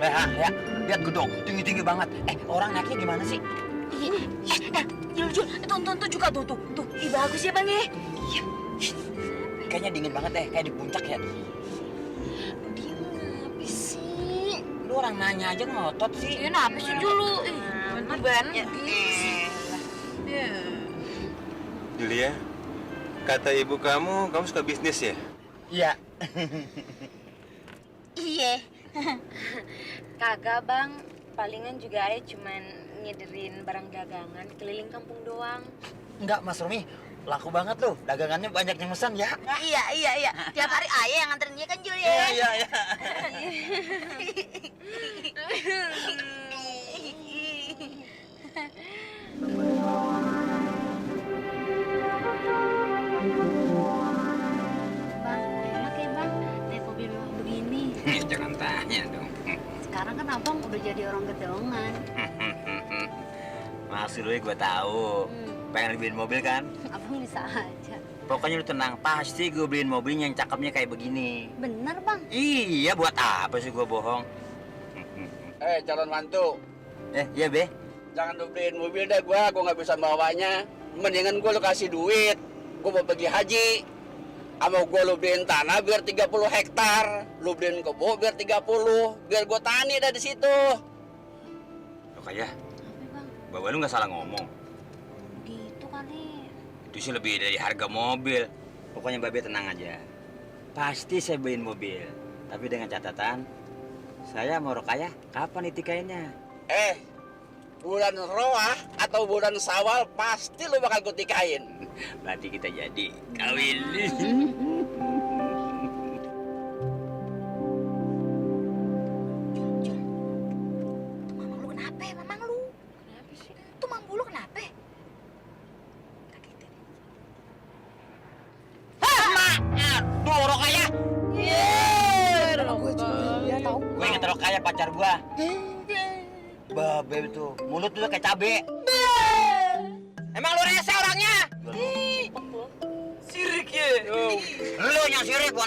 Ya, lihat gedung, tinggi-tinggi banget. Orang naiknya gimana sih? Jul, tuh juga tuh. Ih, bagus ya, Bang ya. Iya. Kayaknya dingin banget deh, kayak di puncak ya. Dia ngapa sih? Lu orang nanya aja ngotot sih. Iya, kenapa sih Jul lu? Ih, bener banget. Iya. Julia, kata ibu kamu suka bisnis ya? Iya. Iya. Kagak, Bang. Palingan juga ayah cuman nyederin barang dagangan keliling kampung doang. Enggak, Mas Romi. Laku banget loh, dagangannya banyak yang pesan ya. Iya. Tiap hari ayah yang nganterin dia kan, Jul ya. Iya. Bang, enak ya bang, naik mobil mewah begini. Jangan tanya dong. Sekarang kan abang udah jadi orang gedongan. Maksud lu gue tahu. Pengen beliin mobil kan? Abang bisa aja. Pokoknya lu tenang, pasti gue beliin mobil yang cakepnya kayak begini. Bener bang. Iya, buat apa sih gue bohong? Calon mantu, Iya be. jangan lu beliin mobil deh gua nggak bisa bawanya. Mendingan gua lu kasih duit, gua mau pergi haji. Sama gua lu beliin tanah biar 30 hektar, lu beliin kebo biar 30, biar gua tani dah di situ. Lo kayak, Apa bang? bawa lu nggak salah ngomong. Gitu kali. Itu sih lebih dari harga mobil. Pokoknya Babe tenang aja. Pasti saya beliin mobil. Tapi dengan catatan, saya mau Rokayah kapan nitikainnya? Bulan Roah atau bulan Sawal pasti lu bakal gua tikain. Berarti kita jadi kawin. Jul. Tuh mamang lu kenapa ya, mamang lu? Kenapa sih? Tuh mamang lu kenapa? Kagetin. Aduh, Rokayah. Iya, tahu. Gue inget Rokayah pacar gua. Babe tuh, mulut tuh kayak cabe. Emang lu rese orangnya? Sirik ya. Lu yang sirik,